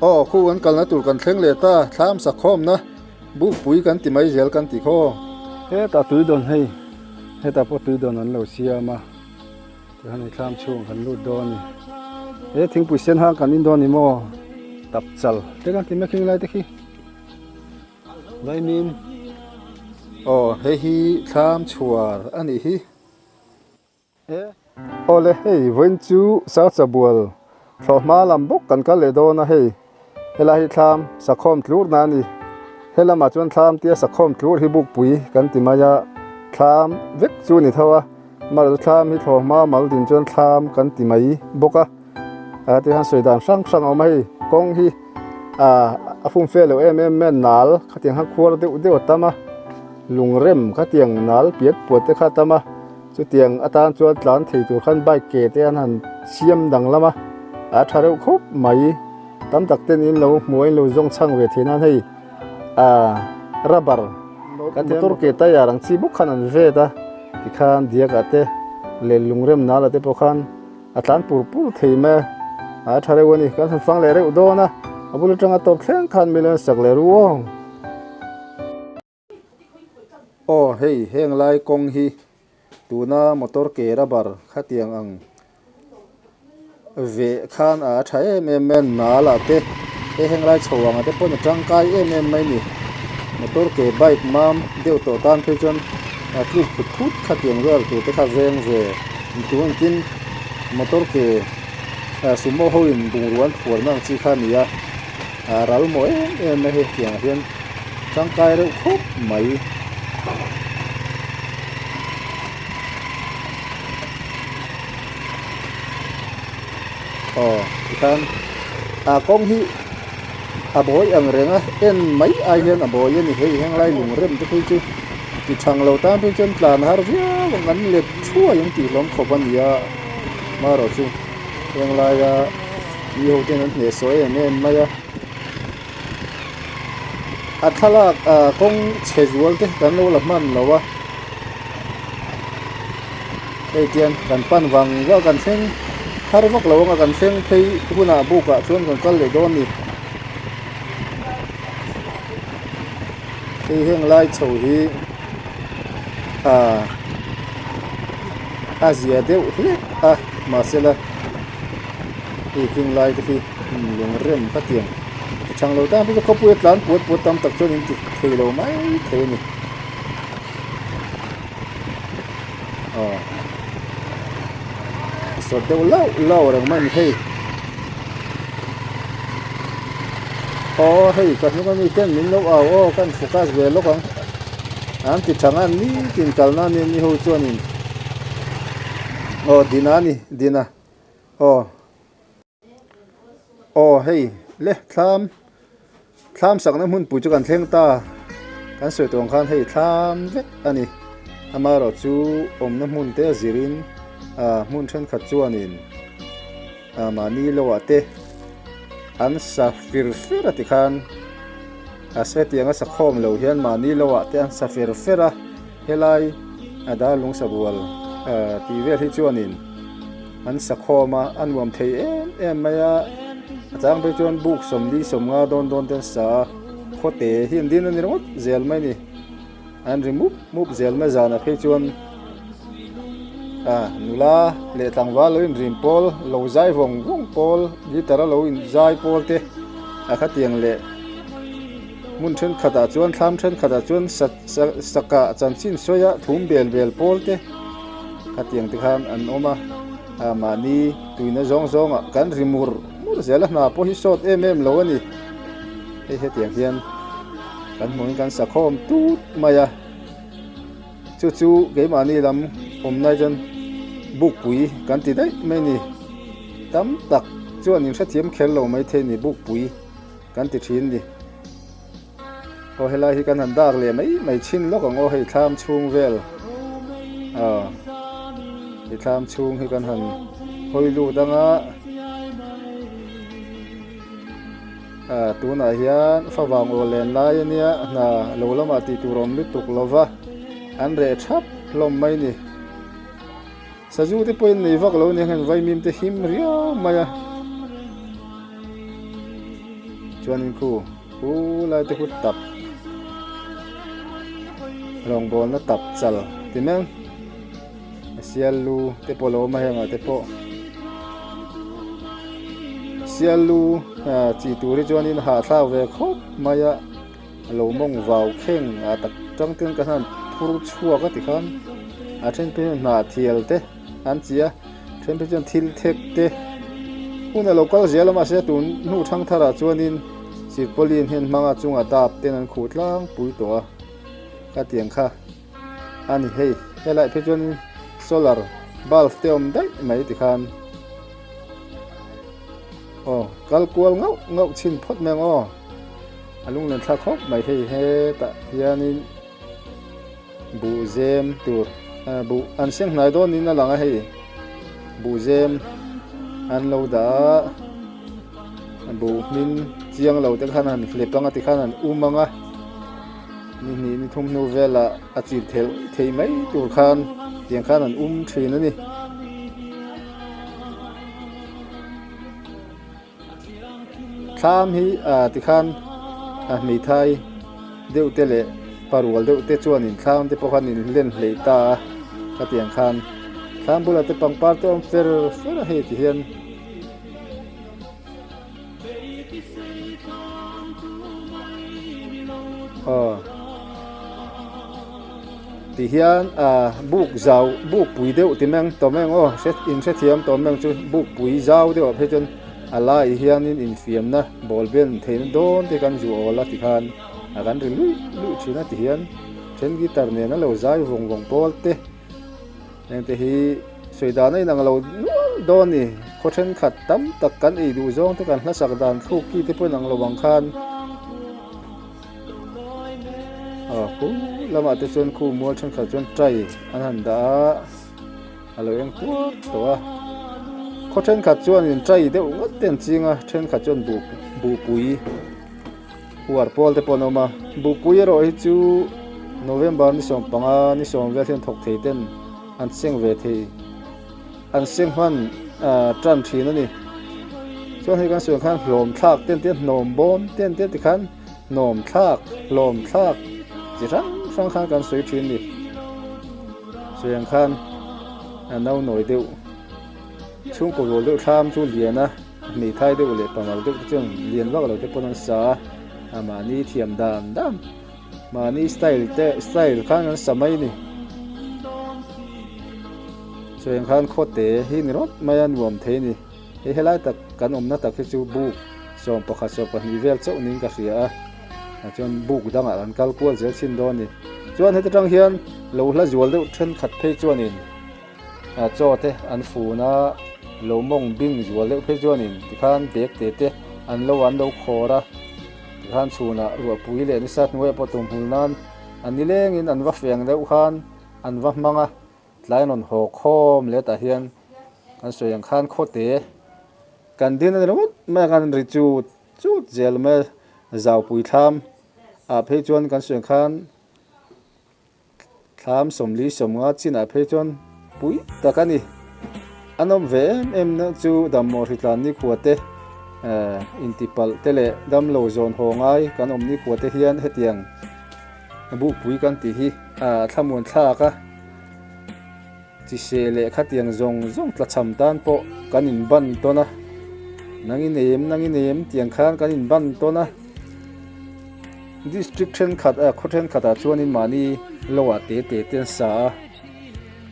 Aw khu kan kalna tur kan thleng leh ta, thlam sakhawmna bukpui kan ti mai zel kan ti khaw. Hetah tui dawn hei, hetah pawh tui dawn an lo siam a, tihian hei thlam chhung kan lut dawn a ni. He thingpui sen hang kan in dawn a ni maw? Tap chal te kan ti mai khing lai te khi. Vaimin aw hei hi thlam chhuar a nih hi. Awle hei vawiin chu Sarcha bual thlawh hma lam bawk kan kal leh dawn a hei helai hi thlam sakhawm tlur na a ni helamah chuan thlam tia sakhawm tlur hi bukpui kan ti mai a thlam vek chu a ni tho a amaherawhchu thlam hi thlawh hma mal din chuan thlam kan ti mai bawk a ah tikhan sawi dan hrang hrang a awm a hei kawng hi ah a fumfe loh em em mai a nal khatiang khan khuar deuh deuh a tam a lungrem khatiang nal piat puat te kha a tam a. Chutiang atan chuan tlan thei tur khan bike ke te an han siam danglam a, a tha reuh khawp mai. Tam tak ten in lo hmuh a in lo zawng chhang ve thei nan hei ah rubber kan motor ke tyre ang chi bawk khan an vet a tikhan diak ah te leh lungrem nal ah te pawh khan a tlan pur pur thei mai a, a tha reuh a ni. Kan han fang leh reuh dawn a, a bul atanga tawp thleng khan milo an sak leh ruang. Aw hei heng lai kawng hi tuna motor ke rubber khatiang ang veh khan a tha em em mai a nal ah te hei heng lai chho ang ah te pawh a tangkai em em mai a ni motor ke bike mam deuh tawh tan phei chuan a tluk phut phut khatiang vel tur te kha veng ve tun ang tin motor ke sumo ho in bungrua an phuar na ang chi kha a ni a a ral maw em em mai hei tiang ah hian. Tangkai reuh khawp mai. Aw tikhan a kawng hi a bawi ang reng a en mai ai hian a bawi a ni hei henglai lung rem te phei chu ti thang lo tan phei chuan tlan har viau ang an let thuai ang tih hlawm khawp a ni a marawh chu henglaia mi ho ten an hnehsawh em em mai a. A thlalak ah kawng chhe zual te kan lo la hman lo a hei tian kan pan vang vang kan thleng har vak lo anga kan thleng phei hunah buk ah chuan kan kal leh dawn a ni hei heng lai chho hi ah a zia deuh hlek a mahsela hei khing lai te hi. Lung rem ka ti ang. Ti chang lo tan chu khawpui a tlan puat puat tam tak chuan in ti thei lo mai thei a ni. Aw sawt deuh lauh lauh reng mai a ni hei. Aw hei ka hnung ami ten min lo au aw ka focus ve lawk ang. An ti chang a nitin kalna a ni ni ho chuanin aw dina a ni dina aw. Aw hei le thlam thlam sakna hmunpui chu kan thleng ta kan sawi tawh ang khan hei thlam vek a ni amaherawh chu awmna hmun te a zirin ah hmun thenkhat chuanin ah mahni lohah te an sa fir fer a tikhan a hetiang a sa khawm lo hian mahni lohah te an sa fer fer a helai a darlung sabual ah tih vel hi chuanin. An sa khawm a, a nuam thei em em mai a, a chang phei chuan buk 40 50 dawn dawn te an sa a, khawte hi an din a ni ringawt zel mai a ni, an ri mup mup zel mai zanah phei chuan ah nula leh tlangval lo inrin pawl lo zai vawng vawng pawl guitar a lo in zai pawl te a khatiang leh hmun thenkhatah chuan thlam thenkhatah chuan sa sa sakah chanchin sawi a thum bel bel pawl te. Khatiang te khan an awm a, ah mahni tuina zawng zawngah kan ri mur mur zel a, hna pawh hi sawt em em lo a ni. Hei hetiang hian kan hmuhin kan sa khawm tut mai a, chu chu keimahni lam awm lai chuan bukpui kan ti daih mai a ni. Tam tak chuan in hrethiam kher lo maithei a ni bukpui kan ti thin a ni. Aw helai hi kan han dak leh mai mai chhin lawk ang aw hei thlam chhung vel aw hei thlam chhung hi kan han hawi lut ang a ah tunah hian favang aw len lai a nia hna lo lamah tih tur awm lutuk lo va an reh thap hlawm mai a ni sazu te pawhin nei vak lo a ni ang heng vaimim te him riau mai a. Chuanin khu khu lai te khu tap rawngbawlna tap chal ti mai ang a sial lu te pawh a lo awm a hengah te pawh sial lu ah chi tur hi chuanin hahthlak ve khawp mai a a lo mawng vau kheng ah tak tang ten ka hian phur chhuak a tikhan a then phei chuan hnah thial te an chi a then phei chuan thil thek te hun a lo kal zel a mahse tun hnu thang tharah chuanin silpauline hian hmanga chungah dap ten an khuh tlangpui tawh a khatiang kha a ni hei helai phei chuan solar bulb te awm daih mai tikhan aw kal kual ngauh ngauh chhin phawt mai ang aw a lunglen thlak khawp mai hei hetah hianin buh zem tur buh an seng hnai dawn in a lang a hei buh zem an lo dah a buh hmin chiang lo te khan han hlep anga tikhan an um anga. Ni hnih ni thum hnu velah a chil thelh thei mai tur khan tiang khan an um thin a ni. Thlam hi ah tikhan a hmeithai deuh te leh parual deuh te chuanin thlam te pawh khan in len hleih ta a khatiang khan thlam bulah te pangpar te a awm fer fer a hei ti hian. Aw ti hian ah buk zau buk pui deuh ti mai ang tawm eng aw hre in hrethiam tawm eng chu buk pui zau deuh ah phei chuan a laiah hianin infiamna ball ben theihna dawn te kan zu awl a ti khan a kan ri luih luih thin a ti hian then guitar nen a lo zai vawng vawng pawl te. Hengte hi sawi dan a inang lo nual dawn a ni. Khaw thenkhat tam tak kan ei duh zawng te kan hlasak dan thluk ki te pawh inang lo ang khan aw khu lamah te chuan khu mual thenkhat chuan tai an han dah a, a lo eng tuar tawh a. Khaw thenkhat chuanin tai deuh ngawt te an ching a, thenkhat chuan buh buhpui. Huar pawl te pawh an awm a, Buhpui erawh hi chu November ni 15 ni 10 vel hian thawk thei ten an seng ve thei, an seng hman tan thin a ni. Chuan hei kan sawi khan hlawm thlak ten te hnawm bawm ten te tikhan hnawm thlak, hlawm thlak chi hrang hrang khan kan sawi thin a ni. Sawi ang khan a no nawi deuh chhungkaw rual deuh thlam chu lian a. Hmeithai deuh leh pangal deuh te chuan lian vak lo te pawn an sa a, a mahni thiam dan dan, mahni style te style khan an sa mai a ni. Chuan khan khawte hi ni rawt mai a nuam thei a ni. Hei helai tak kan awmna tak hi chu buk 11 12 vel chauh niin ka hria a, ah chuan buk dangah kan kal kual zel chhin dawn a ni. Chuan heti tang hian lo hla zual deuh thenkhat phei chuanin. Chaw te an fun a, lo mawng bing zual deuh phei chuanin tikhan bag te te an lo an lo khawr a, tikhan chhunah ruahpui leh nisa hnuaiah pawh tumhul nan an nilengin an va feng deuh khan an va hmang a, tlai an rawn haw khawm leh tah hian kan sawi ang khan khawte kan din a ni ringawt mai a kan ri chut chut zel mai a, zaupui thlam ah phei chuan kan sawi ang khan. Thlam 40 50 chinah phei chuan pui tak a ni. A nawm ve em em na chu dammaw hritlan nikhua te intipalh te leh damlo zawn haw ngai kan awm nikhua te hian hetiang buhpui kan tih hi a thlamuan thlak a. Chiseh leh khatiang zawng zawng tlachham tan pawh kan inban tawn a, nang i nei em nang i nei em tiang khan kan inban tawn a. District thenkhat ah khaw thenkhat ah chuanin mahni lo ah te te te an sa a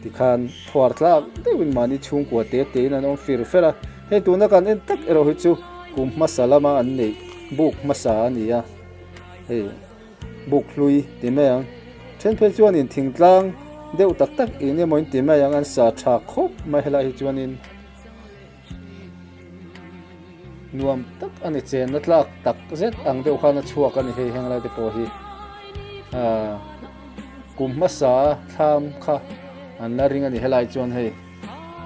tikhan thuar tlak deuhin mahni chhungkua te te in an awm fir fer a hei tuna kan en tak erawh hi chu kum hmasa lama an neih buk hmasa a ni a hei buk hlui ti mai ang then phei chuanin thingtlang deuh tak tak in emaw in ti mai ang an sa tha khawp mai helai hi chuanin. Nuam tak a ni chenna tlak tak zet ang deuh khan a chhuak a ni hei heng lai te pawh hi ah kum hmasa thlam kha an la ring a ni helai chuan hei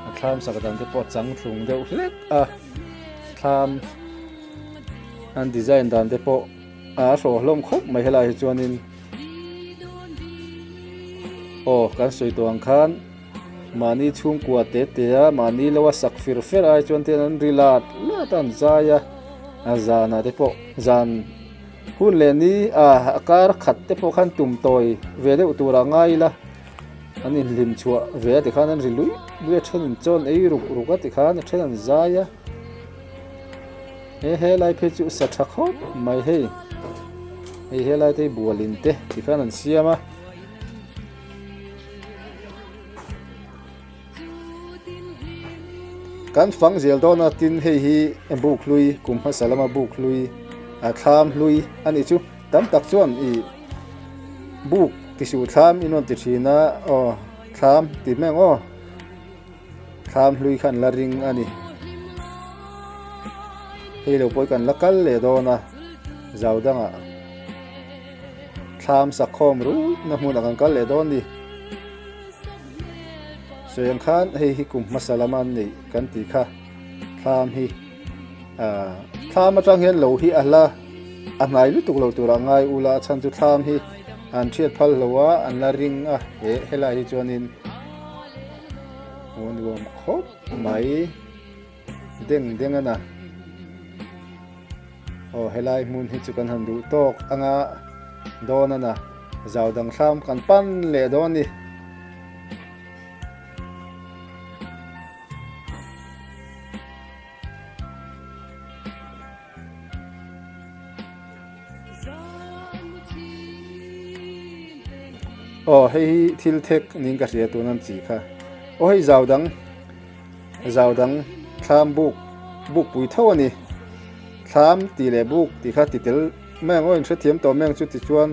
a thlam sak dan te pawh a chang thlung deuh hlek a thlam an design dan te pawh a hrawh hlawm khawp mai helai hi chuanin aw kan sawi tawh ang khan. Mahni chhungkua te te a, mahni lo a sak fir fer ai chuan ten an ri lat lat a an zai a. A zanah te pawh zan hun leh ni a kar khat te pawh khan tum tawi ve deuh turah ngai ila an inhlim chhuah ve a tikhan an ri lui lui a then in chawn ei ruk ruk a tikhan a then an zai a he helai phei chu sa tha khawp mai hei hei helai te hi bualin te tikhan an siam a. Kan fang zel dawn a tin hei hi buk hlui kum hmasa lama buk hlui a thlam hlui a nih chu tam tak chuan ih buk ti suh thlam in rawn ti thin a aw thlam ti hmeng aw thlam hlui khan la ring a ni hei lo pawh hi kan la kal leh dawn a zau dangah thlam sakhawm ruih na hmunah kan kal leh dawn a ni. Sawi ang khan hei hi kum hmasa lama an neih kan tih kha thlam hi ah thlam atang hian lo hi a hla a hnai lutuk lo turah ngai ula a chhan chu thlam hi an hriat phal lo a an la ring a he helai hi chuanin hmuh nuam khawp mai deng deng a na aw helai hmun hi chu kan han duh tawk anga dawn a na zau dang thlam kan pan leh dawn a ni. Aw hei hi thil thek niin ka hria tun an chi kha aw hei zau dang zau dang thlam buk buk pui tho a ni thlam tih leh buk tih kha ti tel mai ang aw inhrethiam tawh mai ang chu tichuan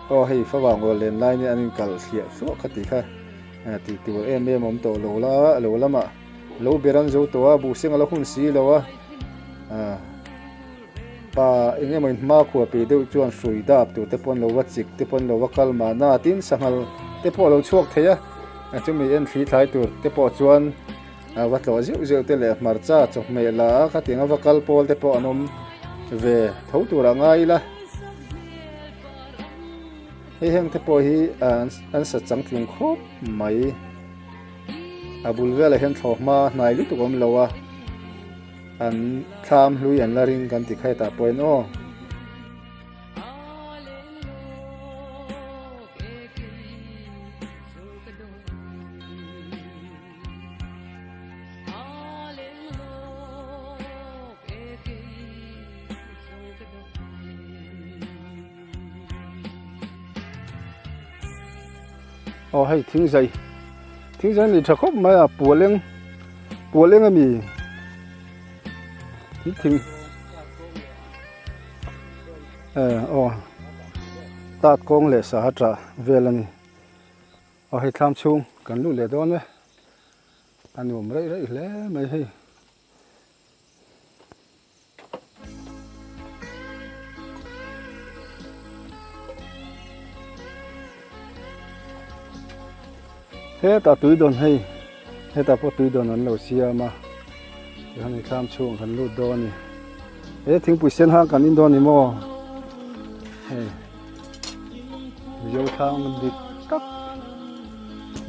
Aw hei favang aw len lai nia an inkalh thliah thluah kha tih kha tih tur em em awm tawh lo la lo lamah lo ber an zo tawh a buhseng a la hun si lo a pa eng emaw in hma khuah pei deuh chuan hrui dap tur te pawh an lo va chik te pawh an lo va kal mahna tin sanghal te pawh a lo chhuak thei a chumi en thli thlai tur te pawh chuan a va tlawh zeuh zeuh te leh hmarcha chawhmeh la a khatiang a va kal pawl te pawh an awm ve tho tur a ngai ila hei heng te pawh hi an sa changtlung khawp mai a bul velah hian thlawhhma hnai lutuk a awm lo a an thlam hlui an la ring kan ti kha hetah pawhin aw. Aw hei thingzai thingzai nei tha khawp mai a pualeng pualeng a mi thing eh aw tat kawng leh saha tah vel a ni. Aw hei thlam chhung kan lut leh dawn e a nuam raih raih hle mai hei. Hetah tui dawn hei hetah pawh tui dawn an lo siam a tihian hei thlam chhung kan lut dawn a ni he thingpui sen hang kan in dawn a ni maw hei. Mizo thlam dik tak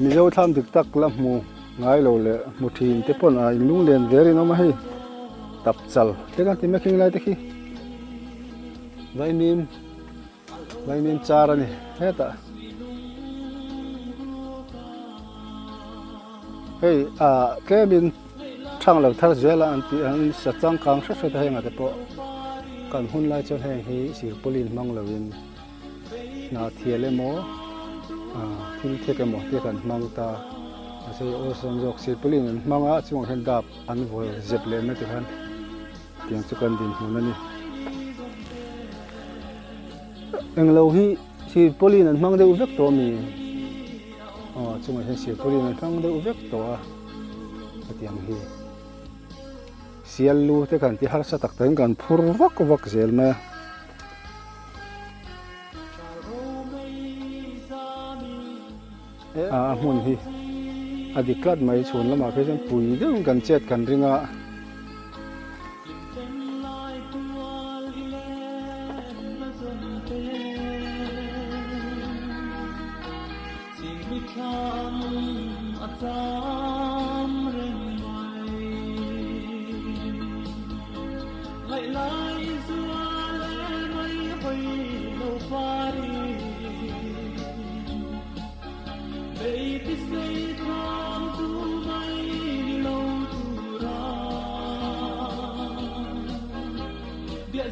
Mizo thlam dik tak la hmu ngai lo leh hmu thin te pawn a inlung len ve rin awm a hei tap chal te kha ti mai khing lai te khi vaimim vaimim char a ni hetah hei ah tlemin thang lo thar zel a an tih ang sa changkang hret hret a heng ah te pawh kan hun lai chuan heng hi sirpawlin hmang lo in hna thial emaw ah thil thek emaw te kan hmang ta mahse hei awlsam zawk sirpawlin an hmang a chungah hian dap an vawl zep leh mai tikhan tiang chu kan dinhmun a ni englo hi sirpawlin an hmang deuh vek tawh a mi. Aw chungah hian sirpawlin an hmang deuh vek tawh a hetiang hi sial lu te kan ti harsa tak takin kan phur vak vak zel mai a. A hmun hi a dik tlat mai chhun lamah phei chuan pui deuhin kan chet kan ring a. Bia